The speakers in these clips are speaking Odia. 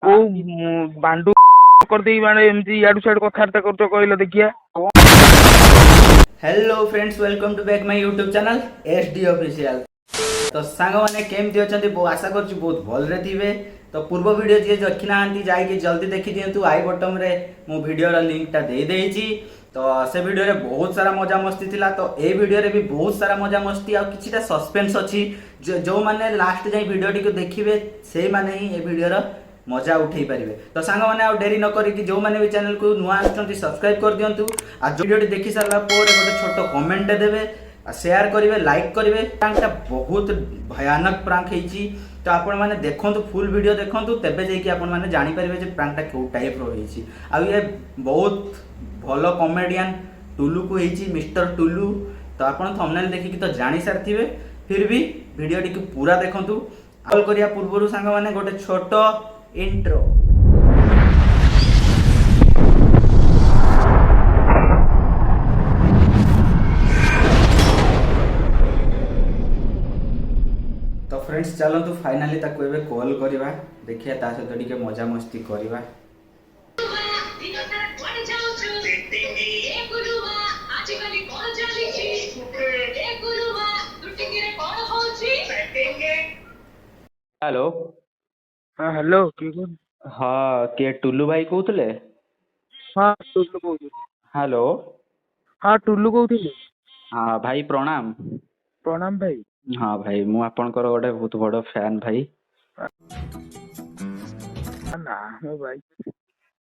କୋଉ ବାଣ୍ଡୁ କରିଦେଇ ମାନେ ଏମିତି ଇଆଡୁ ସିଆଡୁ କଥାବାର୍ତ୍ତା କରୁଛ କହିଲ ଦେଖିଆ। Hello friends, welcome to back my YouTube channel S D official. ତ ସାଙ୍ଗମାନେ, କେମିତି ଅଛନ୍ତି? ଆଶା କରୁଛି ବହୁତ ଭଲରେ ଥିବେ। ତ ପୂର୍ବ ଭିଡ଼ିଓ ଯିଏ ଦେଖିନାହାନ୍ତି, ଯାଇକି ଜଲ୍ଦି ଦେଖିଦିଅନ୍ତୁ। I ବଟନ୍ରେ ମୁଁ ଭିଡ଼ିଓର ଲିଙ୍କଟା ଦେଇଦେଇଛି। ତ ସେ ଭିଡ଼ିଓରେ ବହୁତ ସାରା ମଜାମସ୍ତି ଥିଲା। ତ ଏଇ ଭିଡ଼ିଓରେ ବି ବହୁତ ସାରା ମଜାମସ୍ତି ଆଉ କିଛିଟା ସସ୍ପେନ୍ସ ଅଛି। ଯେଉଁମାନେ ଲାଷ୍ଟ ଯାଇ ଭିଡ଼ିଓଟିକୁ ଦେଖିବେ, ସେଇମାନେ ହିଁ ଏ ଭିଡ଼ିଓର ମଜା ଉଠେଇ ପାରିବେ। ତ ସାଙ୍ଗମାନେ, ଆଉ ଡେରି ନ କରିକି ଯେଉଁମାନେ ବି ଚ୍ୟାନେଲକୁ ନୂଆ ଆସୁଛନ୍ତି, ସବସ୍କ୍ରାଇବ୍ କରିଦିଅନ୍ତୁ। ଆଉ ଭିଡ଼ିଓଟି ଦେଖି ସାରିଲା ପରେ ଗୋଟେ ଛୋଟ କମେଣ୍ଟଟେ ଦେବେ ଆଉ ସେୟାର କରିବେ, ଲାଇକ୍ କରିବେ। ପ୍ରାଙ୍କଟା ବହୁତ ଭୟାନକ ପ୍ରାଙ୍କ ହେଇଛି। ତ ଆପଣମାନେ ଦେଖନ୍ତୁ, ଫୁଲ୍ ଭିଡ଼ିଓ ଦେଖନ୍ତୁ, ତେବେ ଯାଇକି ଆପଣମାନେ ଜାଣିପାରିବେ ଯେ ପ୍ରାଙ୍କଟା କେଉଁ ଟାଇପ୍ର ହେଇଛି। ଆଉ ଇଏ ବହୁତ ଭଲ କମେଡ଼ିଆନ୍ ଟୁଲୁକୁ ହେଇଛି, ମିଷ୍ଟର ଟୁଲୁ। ତ ଆପଣ ଥମ୍ବନେଲ୍ ଦେଖିକି ତ ଜାଣି ସାରିଥିବେ, ଫିର୍ ବି ଭିଡ଼ିଓଟିକୁ ପୁରା ଦେଖନ୍ତୁ। କଲ୍ କରିବା ପୂର୍ବରୁ ସାଙ୍ଗମାନେ, ଗୋଟେ ଛୋଟ ଇଣ୍ଟ୍ରୋ। ତ ଫ୍ରେଣ୍ଡସ୍, ଚାଲନ୍ତୁ ଫାଇନାଲି ତାକୁ ଏବେ କଲ୍ କରିବା, ଦେଖିବା ତା ସହିତ ଟିକେ ମଜାମସ୍ତି କରିବା। ଦିନସାରା କୁଆଡେ ଯାଉଛୁ ଏ ଗୁରୁମା? ଆଜିକାଲି କଣ ଚାଲିଛି ଏ ଗୁରୁମା? ସୁଟିଂରେ କଣ ହଉଛି? ହ୍ୟାଲୋ। ହଁ, ହ୍ୟାଲୋ, କିଏ କହୁଛନ୍ତି? ହଁ, କିଏ, ଟୁଲୁ ଭାଇ କହୁଥିଲେ? ହଁ, ଟୁଲୁ କହୁଥିଲି। ହ୍ୟାଲୋ। ହଁ, ଟୁଲୁ କହୁଥିଲି। ହଁ ଭାଇ, ପ୍ରଣାମ। ପ୍ରଣାମ ଭାଇ। ହଁ ଭାଇ, ମୁଁ ଆପଣଙ୍କର ଗୋଟେ ବହୁତ ବଡ଼ ଫ୍ୟାନ୍ ଭାଇ। ନା ମୋ ଭାଇ।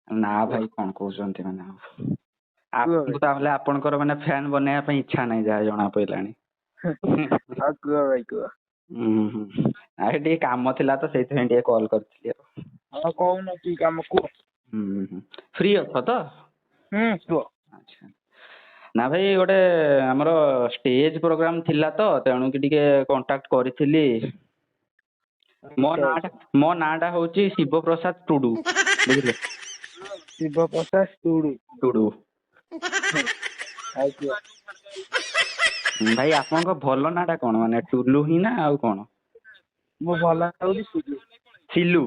ନା ଭାଇ, କଣ କହୁଛନ୍ତି ମାନେ ଆଉ କୁହ ଆପଣଙ୍କୁ ଭାଇ। ତାହେଲେ ଆପଣଙ୍କର ମାନେ ଫ୍ୟାନ୍ ବନେଇବା ପାଇଁ ଇଚ୍ଛା ନାହିଁ, ଯାହା ଜଣା ପଇଲାଣି। ହଁ, କୁହ ଭାଇ, କୁହ। ହୁଁ, ଆରେ ଟିକେ କାମ ଥିଲା ତ, ସେଇଥିପାଇଁ ଟିକେ କଲ୍ କରିଥିଲି ଆଉ। ହଁ, କହୁନ, କି କାମ କୁହ। ହୁଁ, ଫ୍ରି ଅଛ ତ? ହୁଁ, କୁହ। ଆଚ୍ଛା। ନା ଭାଇ, ଗୋଟେ ଆମର ଷ୍ଟେଜ୍ ପ୍ରୋଗ୍ରାମ୍ ଥିଲା ତ, ତେଣୁକି ଟିକେ କଣ୍ଟାକ୍ଟ କରିଥିଲି। ମୋ ନାଁଟା ହେଉଛି ଶିବ ପ୍ରସାଦ ଟୁଡୁ, ବୁଝିଲେ? ଶିବ ପ୍ରସାଦ ଟୁଡୁ। ଟୁଡୁ। ଆଉ କୁହ। ଭାଇ, ଆପଣଙ୍କ ଭଲ ନାଁଟା କଣ? ମାନେ ଟୁଲୁ ହିଁ ନା ଆଉ କଣ? ମୋ ଭଲ ହଉଛି ସୁଜିତ। ସିଲୁ?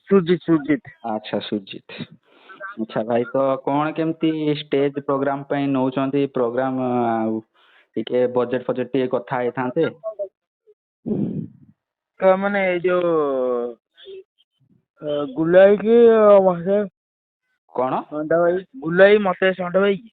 ସୁଜିତ, ସୁଜିତ। ଆଚ୍ଛା, ସୁଜିତ। ଆଚ୍ଛା ଭାଇ, ତ କଣ କେମିତି ଷ୍ଟେଜ୍ ପ୍ରୋଗ୍ରାମ୍ ପାଇଁ ନେଉଛନ୍ତି ପ୍ରୋଗ୍ରାମ୍, ଆଉ ଟିକେ ବଜେଟ୍ ଫଜେଟ୍ ଟିକେ କଥା ହେଇଥାନ୍ତେ। ତ ମାନେ ଏଇ ଯୋଉ ଗୁଲାଇ କି ମତେ କଣ? ଷଣ୍ଢ ଭାଇ, ଗୁଲାଇ ମତେ ଷଣ୍ଢ ଭାଇ କି?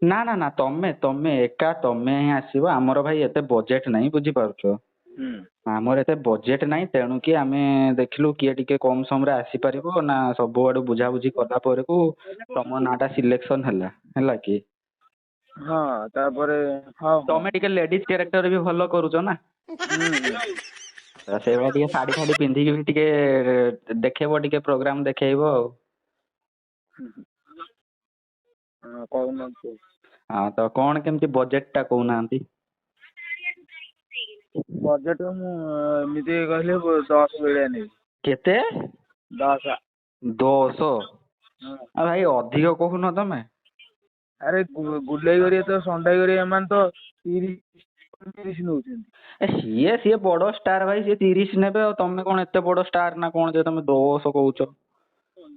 ନା ନା ନା, ତମେ ଏକା ତମେ ହିଁ ଆସିବ। ଆମର ଭାଇ ଏତେ ବଜେଟ୍ ନାହିଁ, ବୁଝିପାରୁଛ? ହୁଁ। ଆମର ଏତେ ବଜେଟ୍ ନାହିଁ, ତେଣୁକି ଆମେ ଦେଖିଲୁ କିଏ ଟିକେ କମ୍ ସମୟରେ ଆସିପାରିବ ନା। ସବୁଆଡୁ ବୁଝାବୁଝି କଲା ପରକୁ ତମ ନାଁଟା ସିଲେକ୍ସନ୍ ହେଲା, ହେଲା କି? ହଁ, ତାପରେ ହଁ। ତମେ ଟିକେ ଲେଡିଜ୍ କ୍ୟାରେକ୍ଟର ବି ଭଲ କରୁଛ ନା। ହୁଁ। ତ ସେଇଭଳିଆ ଟିକେ ଶାଢୀ ଫାଢୀ ପିନ୍ଧିକି ବି ଟିକେ ଦେଖେଇବ, ଟିକେ ପ୍ରୋଗ୍ରାମ ଦେଖେଇବ ଆଉ। ହଁ, କହୁନ କୁହ। ହଁ, ତ କଣ କେମିତି ବଜେଟଟା କହୁନାହାନ୍ତି? ବଜେଟ୍ ମୁଁ ଏମିତି କହିଲେ 10 ଭଳିଆ ନେବି। କେତେ? 10। 10? ହଁ। ଆଉ ଭାଇ, ଅଧିକ କହୁନ ତମେ? ଆରେ ଗୁଲେଇ ଘରିକା ତ, ଷଣ୍ଢାଇ ଘରିକା, ଏମାନେ ତ 30 30 ନଉଛନ୍ତି। ଏ ସିଏ ବଡ ଷ୍ଟାର ଭାଇ, ସିଏ 30 ନେବେ। ଆଉ ତମେ କଣ ଏତେ ବଡ ଷ୍ଟାର ନା କଣ ଯେ ତମେ 10 କହୁଛ?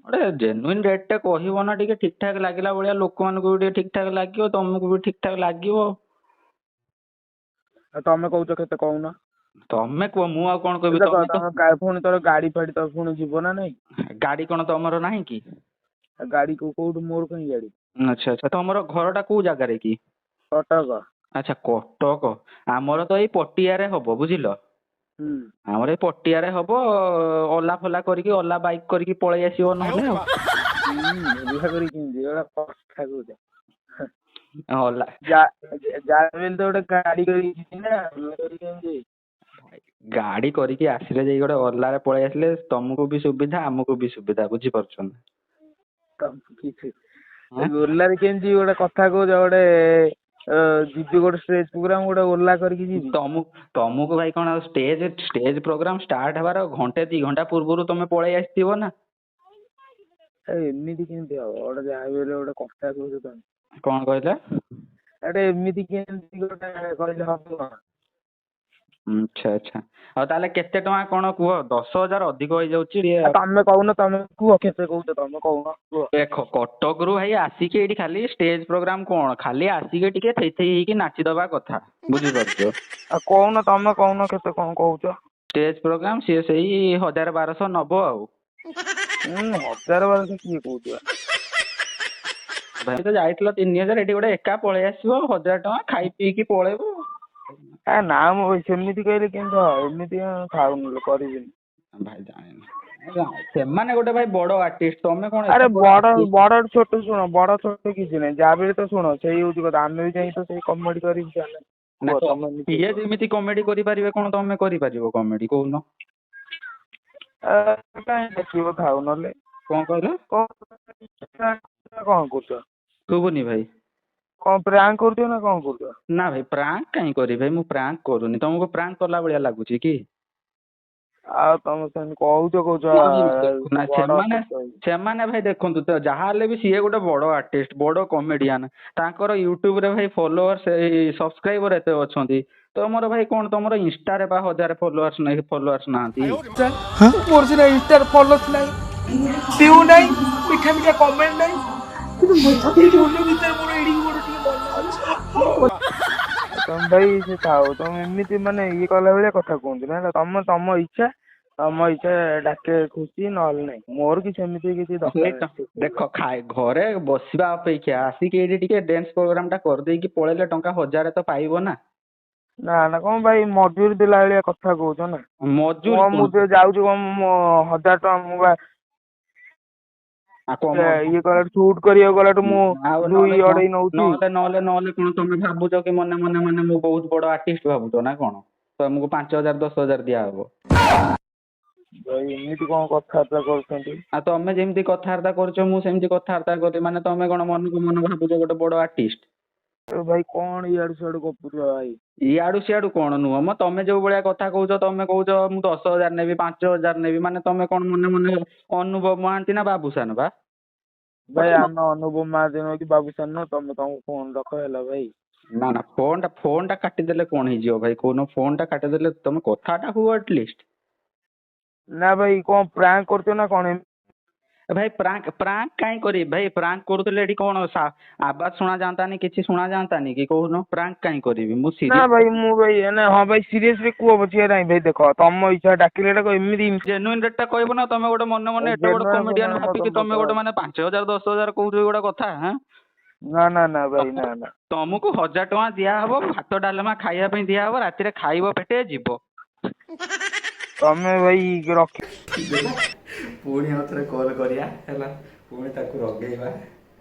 ଗୋଟେ ଜେନୁଇନ ରେଟଟା କହିବ ନା, ଟିକେ ଠିକ ଠାକ ଲାଗିଲା ଭଳିଆ। ଲୋକମାନଙ୍କୁ ବି ଟିକେ ଠିକ ଠାକ ଲାଗିବ, ତମକୁ ବି ଠିକ ଠାକ ଲାଗିବ। ଆଉ ତମେ କହୁଛ କେତେ, କହୁନ? ତମେ କୁହ, ମୁଁ ଆଉ କଣ କହିବି? ଦେଖ, ତମେ ତ ତମ ପୁଣି ତୋର ଗାଡି ଫାଡି ତ ପୁଣି ଯିବ ନା ନାଇଁ? ଗାଡି କଣ ତମର ନାହିଁ କି? ଆଉ ଗାଡି କୋଉଠୁ, ମୋର କାହିଁ ଗାଡି? ଆଚ୍ଛା, ତମର ଘରଟା କୋଉ ଜାଗାରେ କି? କଟକ। ଆଚ୍ଛା, କଟକ। ଆମର ତ ଏଇ ପଟିଆରେ ହବ, ବୁଝିଲ? ହୁଁ। ଆମର ଏଇ ପଟିଆରେ ହବ। ଓଲା ଫୋଲା କରିକି, ଓଲା ବାଇକ୍ କରିକି ପଳେଇ ଆସିବ ନହେଲେ ଆଉ। ହୁଁ, ଓଲା କରିକି କେମିତି ଯିବି? ଗୋଟେ କଥା କହୁଛ। ଓଲା ଯାହା ବି ହେଲେ ତ ଗୋଟେ ଗାଡି କରିକି ଯିବି ନା, ଓଲା କରିକି କେମିତି ଯିବି? ଗାଡି କରିକି ଆସିଲେ ଯାଇକି ଗୋଟେ ଓଲାରେ ପଳେଇ ଆସିଲେ ତମକୁ ବି ସୁବିଧା, ଆମକୁ ବି ସୁବିଧା, ବୁଝିପାରୁଛନ୍ତି? କିଛି ଓଲାରେ କେମିତି ଯିବି? ଗୋଟେ କଥା କହୁଛ। ଗୋଟେ ଯିବି ଗୋଟେ ଷ୍ଟେଜ ପ୍ରୋଗ୍ରାମ, ଗୋଟେ ଓଲା କରିକି ଯିବି? ତମକୁ ଭାଇ କଣ ଆଉ ଷ୍ଟେଜ ପ୍ରୋଗ୍ରାମ ଷ୍ଟାର୍ଟ ହେବାର ଘଣ୍ଟେ ଦି ଘଣ୍ଟା ପୂର୍ବରୁ ତମେ ପଳେଇ ଆସିଥିବ ନା। ଏ ଏମିତି କେମିତି ହବ? ଗୋଟେ ଯାହା ବି ହେଲେ ଗୋଟେ କଥା କହୁଛ ତମେ। କଣ କହିଲେ? ଏଟା ଏମିତି କେମିତି ଗୋଟେ କହିଲେ ହବ? ଆଚ୍ଛା ଆଚ୍ଛା, ଆଉ ତାହେଲେ କେତେ ଟଙ୍କା କଣ କୁହ? 10,000 ଅଧିକ ହେଇଯାଉଛି ଟିକେ। ଆଉ ତମେ କହୁନ, ତମେ କୁହ କେତେ କହୁଛ, ତମେ କହୁନ କୁହ। ଦେଖ, କଟକରୁ ଭାଇ ଆସିକି ଏଇଠି ଖାଲି ଷ୍ଟେଜ ପ୍ରୋଗ୍ରାମ କଣ, ଖାଲି ଆସିକି ଟିକେ ଥେଇ ଥେଇ ହେଇକି ନାଚିଦବା କଥା, ବୁଝିପାରୁଛ? ଆଉ କହୁନ, ତମେ କହୁନ କେତେ କଣ କହୁଛ। ଷ୍ଟେଜ ପ୍ରୋଗ୍ରାମ ସିଏ ସେଇ 1000-1200 ନବ ଆଉ। 1000-1200 କିଏ କହୁଛି ବା? ଭାଇ ତ ଯାଇଥିଲ 3000, ଏଠି ଗୋଟେ ଏକା ପଳେଇ ଆସିବ, 1000 ଟଙ୍କା ଖାଇ ପିଇକି ପଳେଇବ। ଆ ନା ମୁଁ ଭାଇ ସେମିତି କହିଲେ କେମିତି ହବ? ଏମିତି ଥାଉ, ନହେଲେ କରିବିନି। ଭାଇ ଜାଣିନ, ସେମାନେ ଗୋଟେ ଭାଇ ବଡ ଆର୍ଟିଷ୍ଟ, ତମେ କଣ ଆରେ ଏତେ ବଡ ବଡ artist? ବଡ ଛୋଟ, ଶୁଣ, ବଡ ଛୋଟ କିଛି ନାହିଁ, ଯାହା ବି ହେଲେ ତ ଶୁଣ, ସେଇ ହଉଛି କଥା, ଆମେ ବି ଯାଇ ତ ସେଇ କମେଡି କରିକି ଚାଲେ। ନା କୁହ ତ ତମେ ନିଜେ ସିଏ କୁହ। ଯେମିତି କମେଡି କରିପାରିବେ କଣ ତମେ କରିପାରିବ କମେଡି, କହୁନ? ଆ, କାଇଁ ଡାକିବ, ଥାଉ ନହେଲେ। କଣ କହିଲ? କଣ କଣ କରୁଛ? ଶୁଭୁନି ଭାଇ। କଣ ପ୍ରାଙ୍କ କରୁଛ ନା କଣ କରୁଛ? ନା ଭାଇ, ପ୍ରାଙ୍କ କାହିଁ କରିବି ଭାଇ, ମୁଁ ପ୍ରାଙ୍କ କରୁନି। ତମକୁ ପ୍ରାଙ୍କ କଲା ଭଳିଆ ଲାଗୁଛି କି? ଆଉ ତମେ ସେମିତି କହୁଛ କହୁଛ ନା ବଡ ସେମାନେ ଛୋଟ। ସେମାନେ ଭାଇ ଦେଖନ୍ତୁ ତ, ଯାହା ହେଲେ ବି ସିଏ ଗୋଟେ ବଡ ଆର୍ଟିଷ୍ଟ, ବଡ କମେଡିଆନ, ତାଙ୍କର ୟୁଟ୍ୟୁବ ରେ ଭାଇ ଫଲୋଅର୍ସ ଏଇ ସବସ୍କ୍ରାଇବର ଏତେ ଅଛନ୍ତି। ତମର ଭାଇ କଣ, ତମର ଇନଷ୍ଟାରେ ବା 1000 ଫଲୋଅର୍ସ ନାହିଁ, ଫଲୋଅର୍ସ ନାହାନ୍ତି। ମୋର ସିନା ଇନଷ୍ଟାରେ ଫଲୋଅର୍ସ ନାହିଁ, ଭିଉ ନାହିଁ, ମିଠା ମିଠା କମେଣ୍ଟ ନାହିଁ, କିନ୍ତୁ ମନ ଭିତରେ ମୋର ଏଡ଼ିକି ବଡ଼ ଟିକେ ମନ ଅଛି। ତମେ ଭାଇ ସେ ଥାଉ, ତମେ ଏମିତି ମାନେ ଇଏ କଲା ଭଳିଆ କଥା କୁହନ୍ତି ନା ହେଲା। ତମ ତମ ଇଚ୍ଛା, ତମ ଇଚ୍ଛା, ଡାକେ ଖୁସି, ନହେଲେ ନାହିଁ, ମୋର କିଛି ସେମିତି କିଛି ସେଇ ଦରକାର ତ ନାହିଁ। ଦେଖ, ଖାଇ ଘରେ ବସିବା ଅପେକ୍ଷା ଆସିକି ଏଇଠି ଟିକେ ଡ୍ୟାନ୍ସ ପ୍ରୋଗ୍ରାମ ଟା କରିଦେଇକି ପଳେଇଲେ ଟଙ୍କା 1000 ତ ପାଇବ ନା। ନା ନା, କଣ ଭାଇ ମଜୁରୀ ଦେଲା ଭଳିଆ କଥା କହୁଛ ନା? ମଜୁରୀ କଣ ମୁଁ କଣ? ତ ଯାଉଛି, କଣ ମୋ 1000 ଟଙ୍କା ମୁଁ ବା ଆଉ କଣ ଇଏ କଲାଠୁ, ସୁଟ୍ କରିବାକୁ ଗଲାଠୁ ମୁଁ ଆଉ ଦୁଇ ନହେଲେ କଣ ଅଢେଇ ନଉଛି। ନହେଲେ କଣ ତମେ ଭାବୁଛ କି ମନେ ମନେ ମାନେ ମୁଁ ବହୁତ ବଡ ଆର୍ଟିଷ୍ଟ ଭାବୁଛ ନା କଣ? ତମକୁ 5000 10,000 ଦିଆହବ? ଭାଇ ଏମିତି କଣ କଥାବାର୍ତ୍ତା କରୁଛନ୍ତି? ଆଉ ତମେ ଯେମିତି କଥାବାର୍ତ୍ତା କରୁଛ, ମୁଁ ସେମିତି କଥାବାର୍ତ୍ତା କଲି ମାନେ ତମେ କଣ ମନକୁ ମନ ଭାବୁଛ ଗୋଟେ ବଡ ଆର୍ଟିଷ୍ଟ? ଏ ଭାଇ କଣ ଇଆଡୁ ସିଆଡୁ ଗପୁଛ ଭାଇ? ଇଆଡୁ ସିଆଡୁ କଣ ନୁହଁ ମ, ତମେ ଯୋଉ ଭଳିଆ କଥା କହୁଛ, ତମେ କହୁଛ ମୁଁ 10,000 ନେବି, 5,000 ନେବି, ମାନେ ତମେ କଣ ମନେ ମନେ ଅନୁଭବ ମହାନ୍ତି ନା ବାବୁସାନ ବା? ଭାଇ ଆମେ ଅନୁଭବ ମହାନ୍ତି ନୁହଁ କି ବାବୁସାନ ନୁହଁ, ତମେ ତମ ଫୋନ ରଖ, ହେଲା ଭାଇ। ନା ନା, ଫୋନ ଟା କାଟିଦେଲେ କଣ ହେଇଯିବ ଭାଇ କହୁନ? ଫୋନ ଟା କାଟିଦେଲେ, ତମେ କଥାଟା ହୁଅ ଆଟଲିଷ୍ଟ। ନା ଭାଇ, କଣ ପ୍ରାଙ୍କ କରୁଛ ନା କଣ? ଭାଇ ପ୍ରାଙ୍କ କାହିଁ କରିବି ଭାଇ? ପ୍ରାଙ୍କ କରୁଥିଲେ ଏଠି କଣ ଆବାଜ ଶୁଣା ଯାଆନ୍ତାନି, କିଛି ଶୁଣା ଯାଆନ୍ତାନି କି କହୁନ? ପ୍ରାଙ୍କ କାହିଁ କରିବି ମୁଁ? ନା ସିରିୟସ ଭାଇ, ମୁଁ ଭାଇ ନା, ହଁ ଭାଇ, ସିରିୟସଲି କୁହ ପଛେ। ନାଇଁ ଭାଇ, ଦେଖ, ତମ ଇଚ୍ଛା, ଡାକିଲେ ଡାକ, ଏମିତି ଜେନୁଇନ ରେଟ୍ ଟା କହିବ ନା। ତମେ ଗୋଟେ ମନେ ମନେ ଏତେ ବଡ genuine comedian ଭାବିକି ତମେ ଗୋଟେ ମାନେ 5000 10,000 କହୁଛ ଗୋଟେ କଥା ହାଁ? ନା ନା ନା ଭାଇ, ନା ନା। ତମକୁ 1000 ଟଙ୍କା ଦିଆହବ, ଭାତ ଡାଲମା ଖାଇବା ପାଇଁ ଦିଆହବ, ରାତିରେ ଖାଇବ ପେଟେ ଯିବ। ତମେ ଭାଇ ରଖି ପୁଣି ଆଉ ଥରେ କଲ୍ କରିବା, ହେଲା, ପୁଣି ତାକୁ ରଗେଇବା।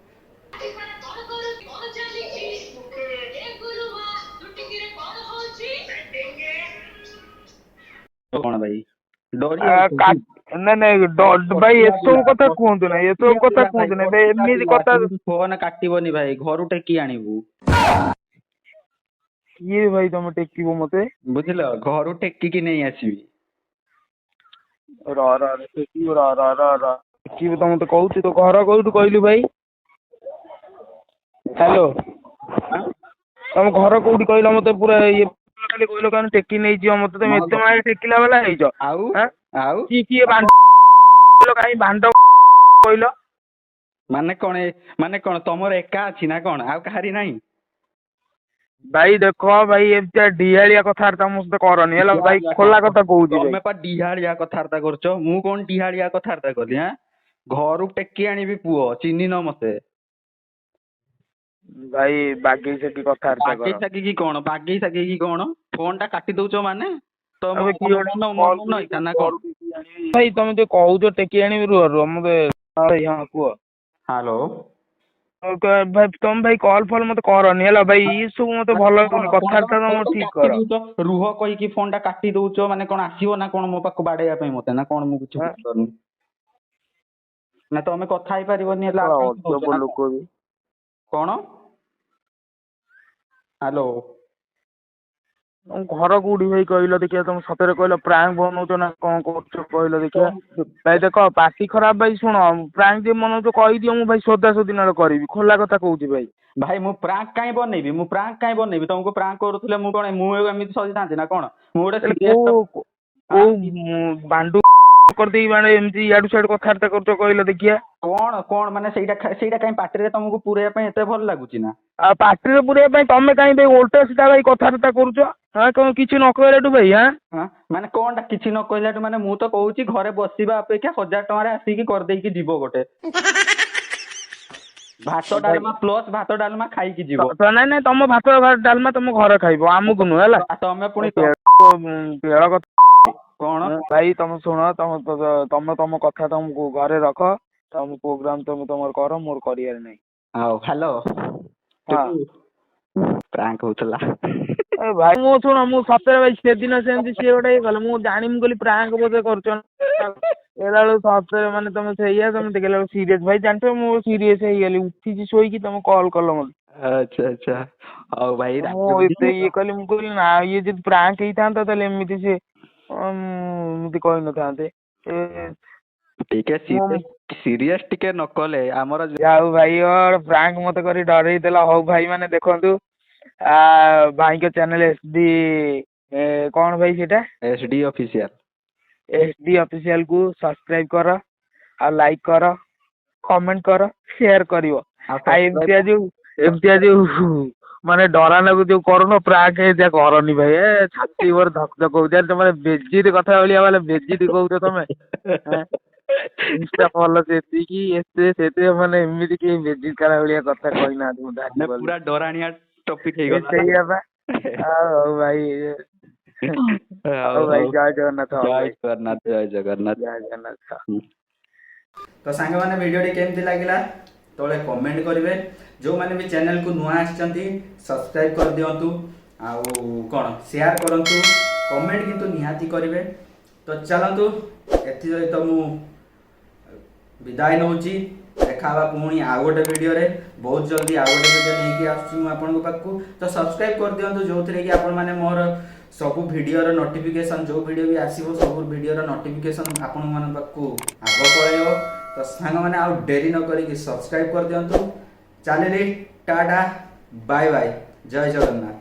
କଣ କରୁ, କଣ ଚାଲିଛି? ଏ ଗୁରୁମା, ସୁଟିଂରେ କଣ ହଉଛି? କଣ ଭାଇ ଡରି ଆ, ଯାଉଛ କି? ନାଇଁ ନାଇଁ, ଭାଇ ଏସବୁ କଥା କୁହନ୍ତୁ ନାହିଁ, ଏସବୁ କଥା କୁହନ୍ତୁ ନାହିଁ ଭାଇ, ଏମିତି କଥା। ଫୋନ କାଟିବନି ଭାଇ, ଘରୁ ଟେକି ଆଣିବୁ। କିଏ ଭାଇ ତମେ ଟେକିବ ମତେ? ବୁଝିଲ, ଘରୁ ଟେକିକି ନେଇ ଆସିବି। ର ର ର, ଟେକିବ, ର ର ର ର, ଟେକିବ ତ ମତେ କହୁଛୁ। ତୋ ଘର କୋଉଠୁ କହିଲୁ ଭାଇ? ହ୍ୟାଲୋ, ତମ ଘର କୋଉଠି କହିଲ ମତେ? ପୁରା ଇଏ ଖାଲି କହିଲ କାରଣ ଟେକି ନେଇଯିବ ମତେ। ତମେ ଏତେ ମାରେ ଟେକିଲା ବାଲା ହେଇଛ? ଆଉ ଆଁ? ଆଉ କିଏ କିଏ ବାଣ୍ଡ କାହିଁ ବାଣ୍ଡ କହିଲ? ମାନେ କଣ ମାନେ କଣ ତମର ଏକା ଅଛି ନା କଣ, ଆଉ କାହାରି ନାହିଁ? ଭାଇ ଦେଖ ଭାଇ, ଏମିତିଆ ଡିହାଳିଆ କଥାବାର୍ତ୍ତା ମୋ ସହିତ କରନି, ହେଲା ଭାଇ, ଖୋଲା କଥା କହୁଛି ଭାଇ। ତମେ ପା ଡିହାଳିଆ କଥାବାର୍ତ୍ତା କରୁଛ, ମୁଁ କଣ ଡିହାଳିଆ କଥାବାର୍ତ୍ତା କଲି ଆଁ? ଘରୁ ଟେକି ଆଣିବି ପୁଅ, ଚିହ୍ନିନ ମତେ। ଭାଇ ବାଗେଇ ସେଠି କଥାବାର୍ତ୍ତା ବାଗେଇ କର। ସାଗିକି କଣ, ବାଗେଇ ସାଗିକି କଣ? ଫୋନ ଟା କାଟି ଦଉଛ ମାନେ ତମ ଆବେ କିଏ ଗୋଟେ ମନ call ମନ ଇଚ୍ଛା ନା କଣ? ଭାଇ ତମେ ଯୋଉ କହୁଛ ଟେକି ଆଣିବି, ରୁହ ରୁହ ମତେ, ହଁ ଭାଇ, ହଁ କୁହ। ହ୍ୟାଲୋ। ଭାଇ ତମେ ଭାଇ କଲ୍ ଫଲ୍ ମତେ କରନି, ହେଲା ଭାଇ, ଏ ସବୁ ମତେ ଭଲ ଲାଗୁନି, କଥାବାର୍ତ୍ତା ତମର ଠିକ କର। ରୁହ କହିକି ଫୋନ ଟା କାଟି ଦଉଛ ମାନେ କଣ ଆସିବ ନା କଣ ମୋ ପାଖକୁ ବାଡେଇବା ପାଇଁ ମତେ ନା କଣ? ମୁଁ କିଛି ଆଁ? ବୁଝିପାରୁନି। ନା ତମେ କଥା ହେଇପାରିବନି ହେଲା ଆଉ କାହିଁକି ଅଜବ କହୁଛ ନା କଣ? ଲୋକ ବି। କଣ? ହ୍ୟାଲୋ। ତମ ଘର କୋଉଠି ଭାଇ କହିଲ ଦେଖିଆ? ତମେ ସତରେ କହିଲ, ପ୍ରାଙ୍କ ବନଉଛ ନା କଣ କରୁଛ କହିଲ ଦେଖିଆ? ଭାଇ ଦେଖ, ପାଟି ଖରାପ ଭାଇ। ଶୁଣ, ପ୍ରାଙ୍କ ଯେ ବନଉଛ କହିଦିଅ, ମୁଁ ଭାଇ ସୋଦା ସୋଦି ନହେଲେ କରିବି। ଖୋଲା କଥା କହୁଛି ଭାଇ। ଭାଇ, ମୁଁ ପ୍ରାଙ୍କ କାଇଁ ବନେଇବି? ମୁଁ ପ୍ରାଙ୍କ କାଇଁ ବନେଇବି? ତମକୁ ପ୍ରାଙ୍କ କରୁଥିଲେ ମୁଁ କଣ, ମୁଁ ଏମିତି ସଜିଥାନ୍ତି ନା କଣ? ମୁଁ ଗୋଟେ ତାହେଲେ serious କୋଉ କୋଉ ବାଣ୍ଡୁ କରିଦେଇକି ମାନେ ଏମିତି ଇଆଡୁ ସିଆଡୁ କଥାବାର୍ତ୍ତା କରୁଛ କହିଲ ଦେଖିଆ? କଣ କଣ ମାନେ ସେଇଟା କାଇଁ ପାଟିରେ ତମକୁ ପୁରେଇବା ପାଇଁ ଏତେ ଭଲ ଲାଗୁଛି ନା? ଆଉ ପାଟିରେ ପୁରେଇବା ପାଇଁ ତମେ କାଇଁ ଭାଇ ଓଲଟା ସିଧା ଭାଇ କଥାବାର୍ତ୍ତା କରୁଛ? ହଁ, କଣ କିଛି ନ କହିଲାଠୁ ଭାଇ? ଆଁ? ହଁ, ମାନେ କଣଟା କିଛି ନ କହିଲାଠୁ? ମାନେ ମୁଁ ତ କହୁଛି, ଘରେ ବସିବା ଅପେକ୍ଷା 1000 ଟଙ୍କାରେ ଆସିକି କରିଦେଇକି ଯିବ, ଗୋଟେ ଭାତ ଡାଲମା ପ୍ଲସ୍ ଭାତ ଡାଲମା ଖାଇକି ଯିବ। ତ ନାଇଁ ନାଇଁ, ତମ ଭାତ ଡାଲମା ତମ ଘରେ ଖାଇବ, ଆମକୁ ନୁହଁ, ହେଲା? ଆଉ ତମେ ପୁଣି ବେଳ କଥା। କଣ? ଭାଇ, ତମେ ଶୁଣ, ତମ ତମ ତମ କଥା ତମକୁ ଘରେ ରଖ। ତମ ପ୍ରୋଗ୍ରାମ ତମେ ତମର କର, ମୋର କରିବାର ନାହିଁ। ଆଉ ହ୍ୟାଲୋ। ହଁ। ପ୍ରାଙ୍କ ହଉଥିଲା। ଏ ଭାଇ, ମୁଁ ଶୁଣ, ମୁଁ ସତରେ ଭାଇ ସେଦିନ ସେମିତି ସିଏ ଗୋଟେ ଇଏ କଲା, ମୁଁ ଜାଣି, ମୁଁ କହିଲି ପ୍ରାଙ୍କ ବୋଧେ କରୁଛ। ଦେଖିଲା ବେଳକୁ ସତରେ ମାନେ ତମେ ସେଇଆ, ତମେ ଦେଖିଲା ବେଳକୁ ସିରିୟସ୍। ଭାଇ, ଜାଣିଛ, ମୁଁ ସିରିୟସ୍ ହେଇଗଲି। ଉଠିଛି ଶୋଇକି, ତମେ କଲ୍ କଲ ମତେ। ଆଚ୍ଛା, ହଉ ଭାଇ। ମୁଁ ଏତେ ଇଏ କଲି, ମୁଁ କହିଲି ନା, ଇଏ ଯଦି ପ୍ରାଙ୍କ ହେଇଥାନ୍ତା ତାହେଲେ ଏମିତି ସେ ଏମିତି କହିନଥାନ୍ତେ ଏ। ଟିକେ ସିରିୟସ୍ ଟିକେ ନ କଲେ ଆମର ଯାଉ ଭାଇ, ପ୍ରାଙ୍କ ମତେ କରି ଡରେଇ ଦେଲା। ହଉ ଭାଇ ମାନେ, ଦେଖନ୍ତୁ ଭାଇଙ୍କ ଚ୍ୟାନେଲ ଏସ୍ ଡି କଣ ଭାଇ ସେଇଟା? S D official. S D official କୁ ସବସ୍କ୍ରାଇବ କର, ଆଉ ଲାଇକ୍ କର, କମେଣ୍ଟ କର, ସେୟାର କରିବ। ଆଉ ଆଉ ଏମିତିଆ ଯୋଉ ମାନେ ଡରାନାକୁ ଯୋଉ କରୁନ ପ୍ରାଙ୍କ, ଏମିତିଆ କରନି ଭାଇ। ଏ ଛାତି ମୋର ଧକ ଧକ ହଉଛି। ଆରେ ତମେ ବେଜିତ କଥା ଭଳିଆ, ମାନେ ବେଜିତ କହୁଛ ତମେ। ଇନଷ୍ଟା ଫଲୋ ସେତିକି, ଏତେ ସେତେ, ମାନେ ଏମିତି କେହି ବେଜିତ କଲା ଭଳିଆ କଥା କହିନାହାନ୍ତି। ମୁଁ ମାନେ ଜାଣିପାରିଲି। ପୁରା ଡରାଣିଆ ଟପିକ ହେଇଗଲା। ସେଇଆ ବା। ଆଉ ହଉ ଭାଇ, ହଉ ଭାଇ, ଜୟ ଜଗନ୍ନାଥ। ହଉ ଜୟ ଭାଇ। ଜଗନ୍ନାଥ, ଜୟ ଜଗନ୍ନାଥ। ଜୟ ଜଗନ୍ନାଥ। ତ ସାଙ୍ଗମାନେ, ଭିଡ଼ିଓଟି କେମିତି ଲାଗିଲା ତଳେ କମେଣ୍ଟ କରିବେ। ଯେଉଁମାନେ ବି ଚ୍ୟାନେଲକୁ ନୂଆ ଆସିଛନ୍ତି, ସବସ୍କ୍ରାଇବ୍ କରିଦିଅନ୍ତୁ, ଆଉ କ'ଣ ସେୟାର କରନ୍ତୁ, କମେଣ୍ଟ କିନ୍ତୁ ନିହାତି କରିବେ। ତ ଚାଲନ୍ତୁ, ଏଥିସହିତ ମୁଁ ବିଦାୟ ନେଉଛି। ଦେଖା ହେବା ପୁଣି ଆଉ ଗୋଟେ ଭିଡ଼ିଓରେ। ବହୁତ ଜଲ୍ଦି ଆଉ ଗୋଟେ ଭିଡ଼ିଓ ନେଇକି ଆସୁଛି ମୁଁ ଆପଣଙ୍କ ପାଖକୁ। ତ ସବସ୍କ୍ରାଇବ୍ କରିଦିଅନ୍ତୁ, ଯେଉଁଥିରେ କି ଆପଣମାନେ ମୋର ସବୁ ଭିଡ଼ିଓର ନୋଟିଫିକେସନ୍, ଯେଉଁ ଭିଡ଼ିଓ ବି ଆସିବ, ସବୁ ଭିଡ଼ିଓର ନୋଟିଫିକେସନ୍ ଆପଣମାନଙ୍କ ପାଖକୁ ଆଗ ପଳେଇବ। ତ ସାଙ୍ଗମାନେ, ଆଉ ଡେରି ନ କରିକି ସବସ୍କ୍ରାଇବ୍ କରିଦିଅନ୍ତୁ। ଚାଲିଲି, ଟାଟା, ବାଏ ବାଏ, ଜୟ ଜଗନ୍ନାଥ।